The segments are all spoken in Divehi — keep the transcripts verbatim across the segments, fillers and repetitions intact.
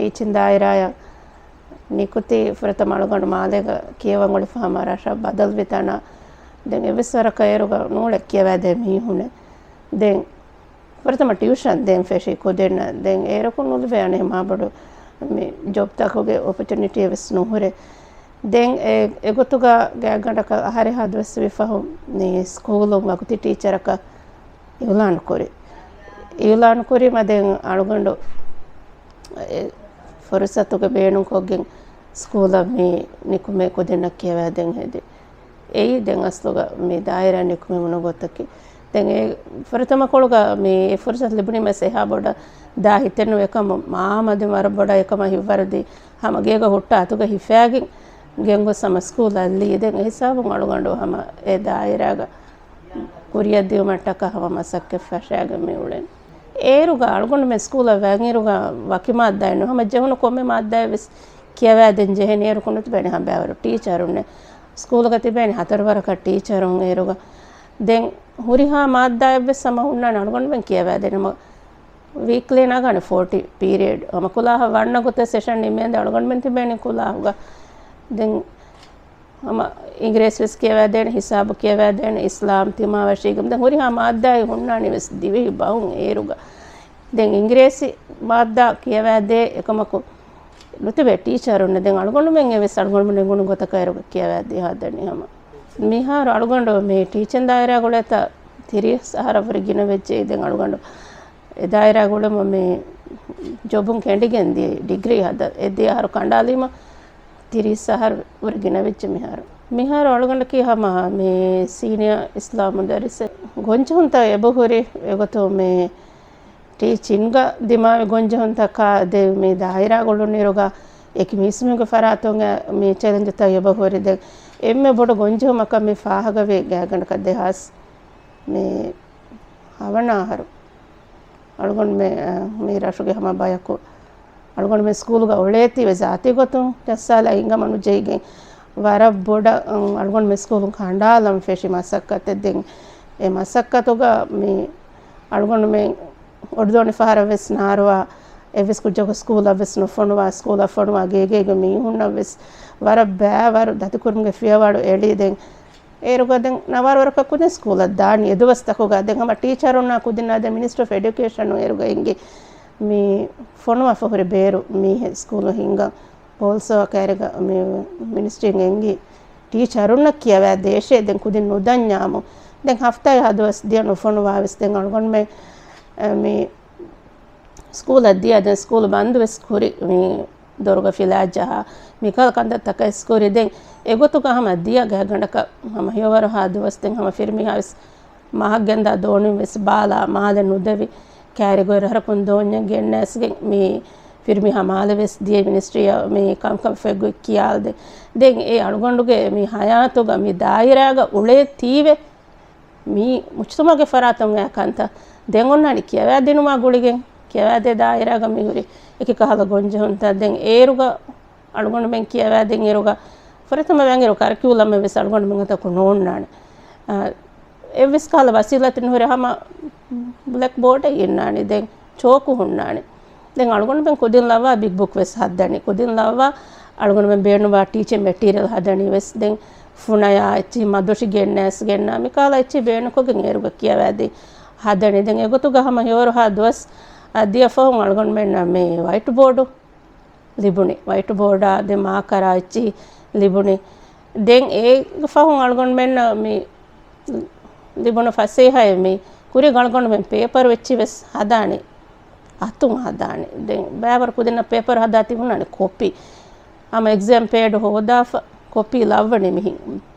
ޓީޗިން ދާއިރާއަށް ނިކުތީ ފުރަތަމަ އަޅުގަނޑު މާލޭގަ ކިޔަވަން އުޅި ފަހަމަ ރަށަށް ބަދަލުވި ތަނަށް. ދެން އެއްވެސް ވަރަކަށް އޭރުގަ ނޫޅެ ކިޔަވާދޭ މީހުނެއް. ދެން ފުރަތަމަ ޓިއުޝަން ދޭން ފެށި ކުދިންނަށް. ދެން އޭރަކު ނުލިބޭ އަނެއް މާބޮޑު މި ޖޮބްތަކުގެ އޮޕޮޗުނިޓީ ވެސް ނުހުރޭ. ދެން އެ، އެގޮތުގަ ގާތްގަނޑަކަށް އަހަރެއްހާ ދުވަސް ވި ފަހު މި ސްކޫލުން ވަގުތީ ޓީޗަރަކަށް އިއުލާނު ކުރި. އިއުލާނު ކުރީމަ ދެން އަޅުގަނޑު އެ ފުރުސަތުގެ ބޭނުންކޮށްގެން ސްކޫލަށް މި ނިކުމެ ކުދިންނަށް ކިޔަވާދޭން ހެދި. އެއީ ދެން އަސްލުގަ މި ދާއިރާ ނިކުމެވުނު ގޮތަކީ. ދެން އެ ފުރަތަމަ ކޮޅުގަ މި ފުރުސަތު ލިބުނީމަ އެހާ ބޮޑަށް ދާ ހިތެއްނު އެކަމު މާ މަދު ވަރަށް ބޮޑަށް އެކަމަށް ހިތްވަރުދީ ހަމަ ގޭގަ ހުއްޓާ އަތުގަ ހިފާގެން ގެންގޮސް ހަމަ ސްކޫލަށް އައްލީ. ދެން އެ ހިސާބުން އަޅުގަނޑު ހަމަ އެ ދާއިރާގަ ކުރިއަށް ދިއުމަށްޓަކާ ހަމަ މަސައްކަތް ފަށާގެން މި އުޅެން. އޭރުގަ އަޅުގަނޑުމެން ސްކޫލަށް ވަންއިރުގަ ވަކި މާއްދާއެއް ނޫން ހަމަ ޖެހުނު ކޮންމެ މާއްދާއެއް ވެސް ކިޔަވާދޭން ޖެހެނީ. އޭރު ކުންނުތިބޭނެ ހަމަ ބައިވަރު ޓީޗަރުންނެއް. ސްކޫލުގަ ތިބޭނެ ހަތަރު ވަރަކަށް ޓީޗަރުން އޭރުގަ. ދެން ހުރިހާ މާއްދާއެއްވެސް ހަމަ ހުންނާނެ އަޅުގަނޑުމެން ކިޔަވާދޭނެ. ހަމަ ވީކްލީ ނަގާނެ ފޯޓީ ޕީރިއަޑް. ހަމަ ކުލާހަށް ވަންނަ ގޮތަށް ސެޝަން ނިމޭންދެ އަޅުގަނޑުމެން ތިބޭނެ ކުލާހުގަ. ދެން ހަމަ އިނގިރޭސިވެސް ކިޔަވާދޭނެ، ހިސާބު ކިޔަވާދޭނެ، އިސްލާމް ތިމާވެށީގެން ދެން ހުރިހާ މާއްދާއެއް ހުންނާނީ ވެސް ދިވެހި ބަހުން އޭރުގަ. ދެން އިނގިރޭސި މާއްދާ ކިޔަވާދޭ އެކަމަކު ނުތިބޭ ޓީޗަރުންނެއް. ދެން އަޅުގަނޑުމެން އެވެސް އަޅުގަނޑުމެން އެނގުނު ގޮތަކަށް އޭރުގަ ކިޔަވާދީ ހަދަނީ ހަމަ. މިހާރު އަޅުގަނޑު މި ޓީޗިން ދާއިރާ ގުޅޭތާ ތިރީސް އަހަރަށް ވުރެ ގިނަ ވެއްޖެ. ދެން އަޅުގަނޑު އެ ދާއިރާ ގުޅުމަށް މި ޖޮބުން ކެނޑިގެން ދިޔަ ޑިގްރީ ހަދަ، އެ ދިޔަ އަހަރު ކަނޑާލީމަ ތިރީސް އަހަރު ވުރެ ގިނަ ވެއްޖެ މިހާރު. މިހާރު އަޅުގަނޑަކީ ހަމަ މި ސީނިއާ އިސްލާމް މުދައްރިސެއް. ގޮންޖެހުންތައް އެބަހުރި އެގޮތުން މި ޓީޗިންގ ދިމާވި ގޮންޖެހުންތަކާ ދެ މި ދާއިރާ ގުޅުނުއިރުގަ އެކި މީސްމީހުންގެ ފަރާތުން މި ޗެލެންޖުތައް އެބަހުރި. ދެން އެންމެ ބޮޑު ގޮންޖެހުމަކަށް މި ފާހަގަވޭ ގާތްގަނޑަކަށް ދެހާސް މި ހަވަނަ އަހަރު އަޅުގަނޑުމެ، މި ރަށުގެ ހަމަ ބަޔަކު އަޅުގަނޑުމެ ސްކޫލުގަ އުޅޭތީވެ ޒާތީ ގޮތުން ޖައްސާލާ ހިނގަމަ ނުޖެހިގެން ވަރަށް ބޮޑަށް އަޅުގަނޑުމެ ސްކޫލުން ކަނޑާލަން ފެށި މަސައްކަތެއް. ދެން އެ މަސައްކަތުގަ މި އަޅުގަނޑުމެ އޮޑުދޯނި ފަހަރަށް ވެސް ނާރުވާ އެއްވެސް ކުއްޖަކު ސްކޫލަށް ވެސް ނުފޮނުވާ، ސްކޫލަށް ފޮނުވާ ގޭގޭގެ މީހުންނަށް ވެސް ވަރަށް ބައިވަރު ދަތިކުރުމުގެ ފިޔަވަޅު އެޅީ. ދެން އޭރުގަ ދެން ނަވާރަ ވަރަކަށް ކުދިން ސްކޫލަށް ދާނީ. އެ ދުވަސްތަކުގަ ދެން ހަމަ ޓީޗަރުންނާ ކުދިންނާ ދެން މިނިސްޓްރީ އޮފް އެޑިއުކޭޝަނުން އޭރުގަ އެނގި މި ފޮނުވާފަ ހުރި ބޭރު މީހެއް ސްކޫލު ހިންގަން އޯލްސޯ ކައިރިގަ މި މިނިސްޓްރީން އެނގި ޓީޗަރުންނަށް ކިޔަވާ ދޭށޭ ދެން ކުދިން ނުދަންޏާމު. ދެން ހަފްތާއެއް ހަ ދުވަސް ދިޔަ ނުފޮނުވާ ވެސް ދެން އަޅުގަނޑުމެ، އެ، މި ސްކޫލަށް ދިޔަ ދެން ސްކޫލު ބަންދު ވެސް ކުރި. މި ދޮރުގަ ފިލާ ޖަހާ މިކަހަލަ ކަންތައްތަކެއް ކުރި. ދެން އެގޮތުގަ ހަމަ ދިޔަ ގާތްގަނޑަކަށް ހަމަ ހެޔޮވަރު ހާ ދުވަސް ދެން ހަމަ ފިރިމީހާ ވެސް މަހަށް ގެންދާ ދޯނިން ވެސް ބާލާ މާލެ ނުދެވި ކައިރިގޮތް ރަށަކުން ދޯންޏެއް ގެންނަ އައިސްގެން މި ފިރިމީހާ މާލެ ވެސް ދިޔަ މިނިސްޓްރީއަށް މި ކަންކަން ފޮތްގޮތް ކިޔާލްދެން. ދެން އެ އަޅުގަނޑުގެ މި ހަޔާތުގަ މި ދާއިރާގަ އުޅޭ ތީވެ މި މުޖްތަމަޢުގެ ފަރާތުން އައި ކަންތައް ދެން އޮންނާނީ ކިޔަވާދިނުމާ ގުޅިގެން، ކިޔަވާދޭ ދާއިރާގަ މިހުރި އެކި ކަހަލަ ގޮންޖެހުންތައް. ދެން އޭރުގަ އަޅުގަނޑުމެން ކިޔަވާދިން އިރުގަ ފުރަތަމަ ވަންއިރު ކަރިކިއުލަމެއް ވެސް އަޅުގަނޑުމެން އަތަކު ނޯންނާނެ. އާ، އެއްވެސް ކަހަލަ ވަސީލަތެއް ނުހުރޭ. ހަމަ ބްލެކް ބޯޑެއް އިންނާނެ. ދެން ޗޯކު ހުންނާނެ. ދެން އަޅުގަނޑުމެން ކުދިން ލައްވާ ބިގް ބުކް ވެސް ހައްދަނީ. ކުދިން ލައްވާ އަޅުގަނޑުމެން ބޭނުންވާ ޓީޗިން މެޓީރިއަލް ހަދަނީ ވެސް. ދެން ފުނަޔާ އެއްޗިހި މަދޮށި ގެންނައިސް ގެންނާ މިކަހަލަ އެއްޗިހި ބޭނުންކޮށްގެން އޭރުގަ ކިޔަވާދީ ހަދަނީ. ދެން އެގޮތުގަ ހަމަ ހެޔޮވަރު ހާ ދުވަސް އަ، ދިޔަ ފަހުން އަޅުގަނޑުމެންނަށް މި ވައިޓް ބޯޑު ލިބުނީ. ވައިޓް ބޯޑާ ދެން މާކަރާ އެއްޗިހި ލިބުނީ. ދެން އޭގެ ފަހުން އަޅުގަނޑުމެންނަށް މި ލިބުނު ފަސޭހައެއް މި ކުރިން އަޅުގަނޑުމެން ޕޭޕަރު އެއްޗިހި ވެސް ހަދާނީ. އަތުން ހަދާނީ. ދެން ބައިވަރު ކުދިންނަށް ޕޭޕަރު ހަދާ ތިބުނާނެ ކޮޕީ. ހަމަ އެގްޒާމް ޕޭޑް ހޯދާފަ ކޮޕީ ލައްވަނީ މިހިން.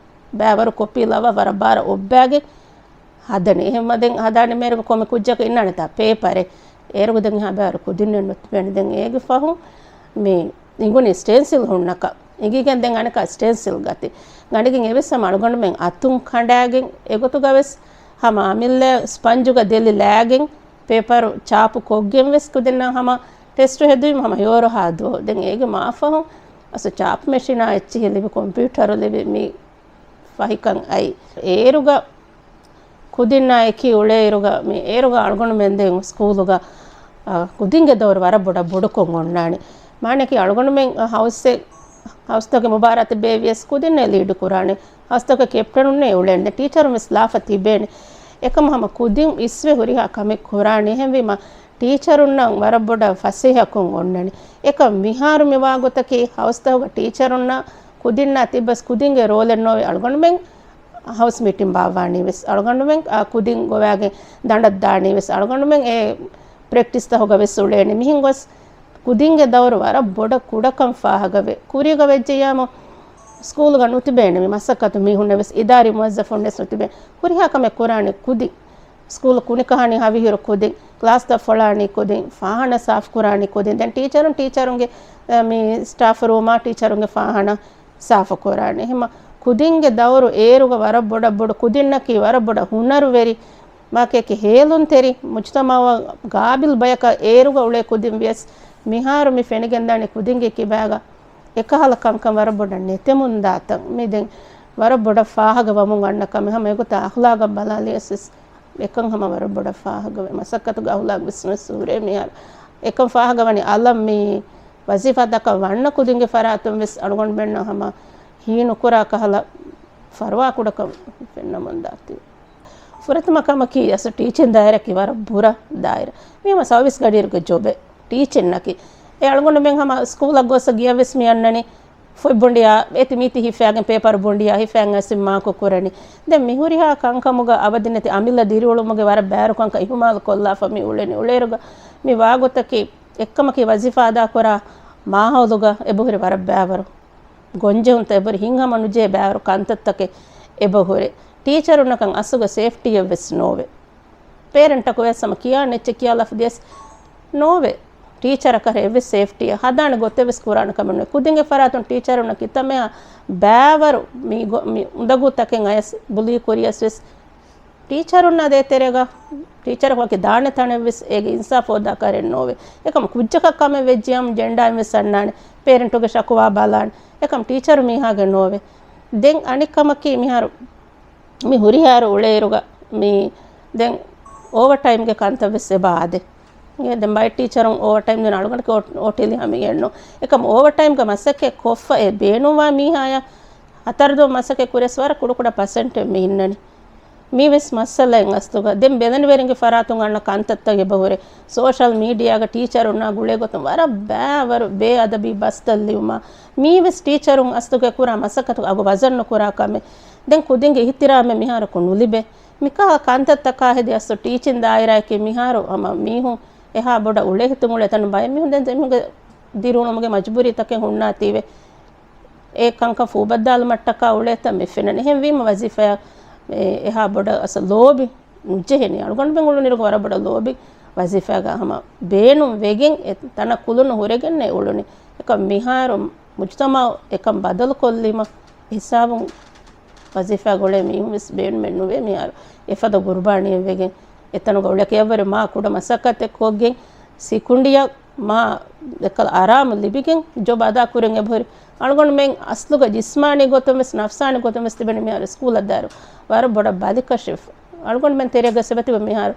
ބައިވަރު ކޮޕީ ލައްވާ ވަރަށް ބާރަށް އޮއްބާގެން ހަދަނީ. އެހެންމަ ދެން ހަދާނެ މޭރުގެ ކޮމެ ކުއްޖަކަށް އިންނާނެތާ ޕޭޕަރެއް. އޭރުގެ ދެން އެހާ ބައިވަރު ކުދިންނެއް ނުތިބޭނެ. ދެން އޭގެ ފަހުން މި އިނގުނީ ސްޓެންސިލް ހުންނަކަށް. އިނގިގެން ދެން އަނެކާ ސްޓެންސިލް ގަތި. ގަނޑިގެން އެވެސް ހަމަ އަޅުގަނޑުމެން އަތުން ކަނޑާގެން އެގޮތުގަ ވެސް ހަމަ އަމިއްލަ ސްޕަންޖުގަ ދެލި ލާގެން ޕޭޕަރު ޗާޕު ކޮށްގެން ވެސް ކުދިންނަށް ހަމަ ޓެސްޓު ހެދުވީމަ ހަމަ ހެޔޮވަރު ހާ ދުވަހު. ދެން އޭގެ މާފަހުން އަސް ޗާޕް މެޝިނާ އެއްޗިހި ލިބި ކޮމްޕިއުޓަރު ލިބި މި ފަހިކަން އައި. އޭރުގަ ކުދިންނާ އެކީ އުޅޭ އިރުގަ، މި އޭރުގަ އަޅުގަނޑުމެން ދެން ސްކޫލުގަ، އާ، ކުދިންގެ ދައުރު ވަރަށް ބޮޑަށް ބޮޑުކޮށް އޮންނާނެ. މާނައަކީ އަޅުގަނޑުމެން ހައުސްއެއް، ހައުސްތަކުގެ މުބާރާތެއް ބޭއްވިޔަސް ކުދިންނޭ ލީޑު ކުރާނެ. ހައުސްތަކުގެ ކެޕްޓަނުންނޭ އުޅޭނެ. ޓީޗަރުން ވެސް ލާފަ ތިބޭނެ. އެކަމަ ހަމަ ކުދިން އިސްވެ ހުރިހާ ކަމެއް ކުރާނެ. އެހެންވީމަ ޓީޗަރުންނަށް ވަރަށް ބޮޑަށް ފަސޭހަކޮށް އޮންނަނީ. އެކަމް މިހާރު މި ވާގޮތަކީ ހައުސްތަކުގަ ޓީޗަރުންނާ ކުދިންނާ ތިއްބަސް ކުދިންގެ ރޯލެއް ނޯވެ. އަޅުގަނޑުމެން ހައުސް މީޓިން ބާއްވާނީ ވެސް އަޅުގަނޑުމެން، އާ، ކުދިން ގޮވާގެން ދަނޑަށް ދާނީ ވެސް އަޅުގަނޑުމެން، އެ ޕްރެކްޓިސްތަހުގަ ވެސް އުޅޭނީ. މިހެން ގޮސް ކުދިންގެ ދައުރު ވަރަށް ބޮޑަށް ކުޑަކަން ފާހަގަވޭ. ކުރީގަ ވެއްޖެއްޔާމު ސްކޫލުގަ ނުތިބޭނެ މި މަސައްކަތު މީހުންނެއް ވެސް، އިދާރީ މުވައްޒަފުންނެއް ވެސް ނުތިބޭ. ހުރިހާ ކަމެއް ކުރާނީ ކުދިން. ސްކޫލު ކުނިކަހަނީ ހަވިހިރު ކުދިން، ކްލާސްތައް ފޮޅާނީ ކުދިން، ފާހާނާ ސާފު ކުރާނީ ކުދިން. ދެން ޓީޗަރުން ޓީޗަރުންގެ، އަ، މި ސްޓާފް ރޫމާ ޓީޗަރުންގެ ފާހާނާ ސާފު ކުރާނީ. އެހެންމަ ކުދިންގެ ދައުރު އޭރުގަ ވަރަށް ބޮޑަށް ބޮޑު، ކުދިންނަކީ ވަރަށް ބޮޑަށް ހުނަރުވެރި، މާކެކި ހޭލުންތެރި، މުޖުތަމައަށް ގާބިލް ބަޔަކަށް އޭރުގަ އުޅޭ ކުދިން ވިޔަސް މިހާރު މި ފެނިގެންދާނެ ކުދިންގެ ކިބާގަ އެކަހަލަ ކަންކަން ވަރަށް ބޮޑަށް ނެތެމުންދާތަން. މި ދެން ވަރަށް ބޮޑަށް ފާހަގަ ވަމުން އަންނަ ކަމެއް. ހަމަ އެގޮތަށް އަޚްލާގަށް ބަލާލިޔަސް ވެސް އެކަން ހަމަ ވަރަށް ބޮޑަށް ފާހަގަވޭ. މަސައްކަތުގެ އަޚްލާގް ވެސް ނުވެސް ހުރޭ މިހާރު. އެކަން ފާހަގަވަނީ އަލަށް މި ވަޒީފާތަކަށް ވަންނަ ކުދިންގެ ފަރާތުން ވެސް އަޅުގަނޑުމެންނަށް ހަމަ ހީނުކުރާ ކަހަލަ ފަރުވާ ކުޑަކަން ފެންނަމުން ދާތީ. ފުރަތަމަ ކަމަކީ އަސް ޓީޗިން ދާއިރާއަކީ ވަރަށް ބުރަ ދާއިރާ. މީ ހަމަ ސަރވިސް ގަޑިއިރުގެ ޖޮބެއް ޓީޗިންއަކީ. އެ އަޅުގަނޑުމެން ހަމަ ސްކޫލަށް ގޮސް ގިޔަ ވެސް މި އަންނަނީ ފޮތް ބޮނޑިޔާ، އޭތި މީތި ހިފާގެން ޕޭޕަރު ބޮނޑިޔާ ހިފާގެން އައިސް މާކު ކުރަނީ. ދެން މި ހުރިހާ ކަންކަމުގަ އަބަދިންނެތި އަމިއްލަ ދިރިއުޅުމުގެ ވަރަށް ބާރުކަންކަން އިހުމާލު ކޮށްލާފަ މި އުޅެނީ. އުޅޭއިރުގަ މި ވާގޮތަކީ އެއްކަމަކީ ވަޒީފާ އަދާކުރާ މާހައުލުގަ އެބަހުރި ވަރަށް ބައިވަރު ގޮންޖެހުންތައް، އެބަހުރި ހިތްހަމަ ނުޖެހޭ ބައިވަރު ކަންތައްތަކެއް އެބަހުރި. ޓީޗަރުންނަކަށް އަސްލުގަ ސޭފްޓީއެއް ވެސް ނޯވޭ. ޕޭރެންޓަކު ވެސް ހަމަ ކިޔާނެ އެއްޗެއް ކިޔާލާފަ ދިޔަސް ނޯވޭ. ޓީޗަރަކަށް އެއްވެސް ސޭފްޓީއެއް ހަދާނެ ގޮތެއް ވެސް ކުރާނެ ކަމެއް ނުވޭ. ކުދިންގެ ފަރާތުން ޓީޗަރުންނަށް ކިތަމެއާ ބައިވަރު މި ގޮ-، މި އުނދަގޫ ތަކެއް އަޔަސް ބުލީ ކުރިޔަސް ވެސް ޓީޗަރުންނާ ދޭތެރޭގަ ޓީޗަރަކު ވަކި ދާނެ ތަނެއް ވެސް އޭގެ އިންސާފު ހޯދާ ކަރެއް ނޯވޭ. އެކަމަ ކުއްޖަކަށް ކަމެއް ވެއްޖިޔާމު ޖެންޑާއިން ވެސް އަންނާނެ. ޕޭރެންޓުގެ ޝަކުވާ ބަލާނެ. އެކަމަ ޓީޗަރު މީހާގެ ނޯވޭ. ދެން އަނެއް ކަމަކީ މިހާރު މި ހުރިހާރު އުޅޭއިރުގަ މި ދެން އޯވަރ ޓައިމްގެ ކަންތައް ވެސް އެބަ އާދޭ. އެ ދެން ބައެއް ޓީޗަރުން އޯވަރ ޓައިމް ދިން އަޅުގަނޑަކަށް އޯ-، އޯޓީލި ހަމައެއްނު. އެކަމަ އޯވަރ ޓައިމްގަ މަސައްކަތް ކޮށްފަ އެ ބޭނުންވާ މީހާޔަށް ހަތަރު ދުވަހު މަސައްކަތް ކުރިޔަސް ވަރަށް ކުޑަކުޑަ ޕަސެންޓެއް މި އިންނަނީ. މީ ވެސް މައްސަލައެއް އަސްލުގަ. ދެން ބެލެނިވެރިންގެ ފަރާތުން އަންނަ ކަންތައްތައް އެބަހުރޭ. ސޯޝަލް މީޑިއާގަ ޓީޗަރުންނާ ގުޅޭ ގޮތުން ވަރަށް ބައިވަރު ބޭއަދަބީ ބަސްތައް ލިޔުމާ. މީ ވެސް ޓީޗަރުން އަސްލުގަ ކުރާ މަސައްކަތު އަގު ވަޒަން ނުކުރާ ކަމެއް. ދެން ކުދިންގެ އިހްތިރާމެއް މިހާރަކު ނުލިބޭ. މިކަހަލަ ކަންތައްތަކާ ހެދި އަސްލު ޓީޗިން ދާއިރާއަކީ މިހާރު ހަމަ މީހުން އެހާ ބޮޑަށް އުޅޭ ހިތުން އުޅޭ ތަނު ބައެއް މީހުން ދެން ދެމީހުންގެ ދިރިއުޅުމުގެ މަޖުބޫރީތަކެއް ހުންނާތީވެ. އެ ކަންކަން ފޫބައްދާލުމަށްޓަކާ އުޅޭތަން މި ފެންނަނީ. އެހެންވީމަ ވަޒީފާއަށް އެ-، އެހާ ބޮޑަށް އަސްލު ލޯބި ނުޖެހެނީ. އަޅުގަނޑުމެން އުޅުނިރުގަ ވަރަށް ބޮޑަށް ލޯބި ވަޒީފާގަ ހަމަ ބޭނުން ވެގެން އެ ތަނަށް ކުލުނު ހުރެގެންނޭ އުޅުނީ. އެކަމަ މިހާރު މުޖުތަމައު އެކަން ބަދަލުކޮށްލީމަ ހިސާބުން ވަޒީފާގަ އުޅޭ މީހުން ވެސް ބޭނުމެއް ނުވޭ މިހާރު. އެފަދަ ގުރުބާނީއެއް ވެގެން އެތަނުގަ އުޅޭ ކިޔަވަރު މާ ކުޑަ މަސައްކަތެއް ކޮށްގެން ސިކުނޑިއަށް މާ ދެކަލަ އަރާމު ލިބިގެން ޖޮބް އަދާކުރަން އެބަހުރި. އަޅުގަނޑުމެން އަސްލުގަ ޖިސްމާނީ ގޮތުން ވެސް ނަފްސާނީ ގޮތުން ވެސް ތިބެނީ މިހާރު ސްކޫލަށް ދާއިރު ވަރަށް ބޮޑަށް ބަލިކަށިފަ. އަޅުގަނޑުމެން ތެރޭގަ އެބަތިބަ މިހާރު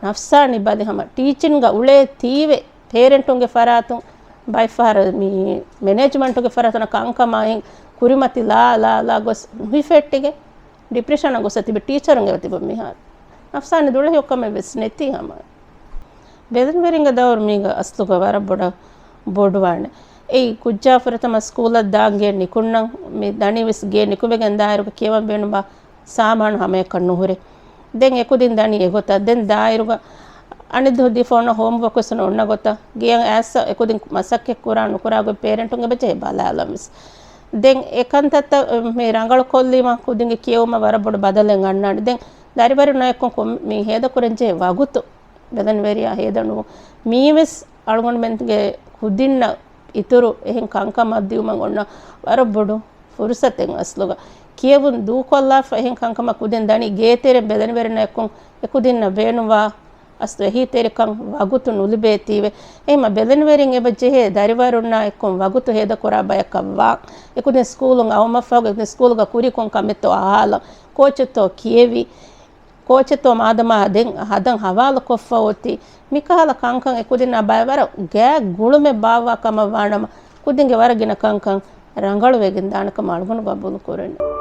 ނަފްސާނީ ބަލި ހަމަ ޓީޗިންގަ އުޅޭ ތީވެ ޕޭރެންޓުންގެ ފަރާތުން ބައެއް ފަހަރު މި މެނޭޖްމަންޓުގެ ފަރާތުން ކަންކަމާ އެހެން ކުރިމަތި ލާ ލާ ލާ ގޮސް ނުހިފެއްޓިގެން ޑިޕްރެޝަނަށް ގޮސް ތިބި ޓީޗަރުން އެބަތިބަ މިހާރު. ނަފްސާނީ ދުޅަހެޔޮކަމެއް ވެސް ނެތީ ހަމަ. ބެލެނިވެރިންގެ ދައުރު މީގަ އަސްލުގަ ވަރަށް ބޮޑަށް ބޮޑުވާނެ. އެއީ ކުއްޖާ ފުރަތަމަ ސްކޫލަށް ދާން ގޭ ނިކުންނަން މި ދަނީ ވެސް ގޭ ނިކުމެގެން ދާއިރުގަ ކިޔަވަން ބޭނުންވާ ސާމާނު ހަމަޔަކަށް ނުހުރޭ. ދެން އެކުދިން ދަނީ އެގޮތަށް. ދެން ދާއިރުގަ އަނެއް ދުވަހު ދީފަ އޮންނަ ހޯމްވޯކް ވެސް އޮންނަ ގޮތަށް ގެޔަށް އައިސް އެކުދިން މަސައްކަތް ކުރާ ނުކުރާ ގޮތް ޕޭރެންޓުން އެބަޖެހޭ ބަލާލަން ވެސް. ދެން އެ ކަންތައްތައް މި ރަނގަޅު ކޮށްލީމަ ކުދިންގެ ކިޔެވުމަށް ވަރަށް ބޮޑު ބަދަލެއް އަންނާނެ. ދެން ދަރިވަރުންނާ އެއްކޮށް މި ހޭދަކުރަންޖެހޭ ވަގުތު ބެލެނިވެރިޔާ ހޭދަނުވުން. މީވެސް އަޅުގަނޑުމެންގެ ކުދިންނަށް އިތުރު އެހެން ކަންކަމަށް ދިއުމަށް އޮންނަ ވަރަށް ބޮޑު ފުރުސަތެއް އަސްލުގަ. ކިޔެވުން ދޫކޮށްލާފަ އެހެން ކަންކަމަށް ކުދިން ދަނީ ގޭތެރެ ބެލެނިވެރިންނަށް އެއްކޮށް އެކުދިންނަށް ބޭނުންވާ އަސްލު އެހީތެރިކަން ވަގުތު ނުލިބޭތީވެ. އެހެންމަ ބެލެނިވެރިން އެބަ ޖެހޭ ދަރިވަރުންނާ އެއްކޮށް ވަގުތު ހޭދަކުރާ ބަޔަކަށް ވާން. އެކުދިން ސްކޫލުން އައުމަށްފަހުގަ އެކުދިން ސްކޫލުގަ ކުރިކޮށް ކަމެއްތޯ އަހާލަން. ކޯޗެއްތޯ ކިޔެވި. ކޯޗެއްތޯ މާދަމާ ދެން ހަދަން ހަވާލު ކޮށްފަ އޮތީ. މިކަހަލަ ކަންކަން އެ ކުދިންނާ ބައި ވަރަށް ގާތް ގުޅުމެއް ބާއްވާ ކަމަށް ވާނަމަ، ކުދިންގެ ވަރަށް ގިނަ ކަންކަން ރަނގަޅުވެގެން ދާނެ ކަމަށް އަޅުގަނޑު ގަބޫލު ކުރަން.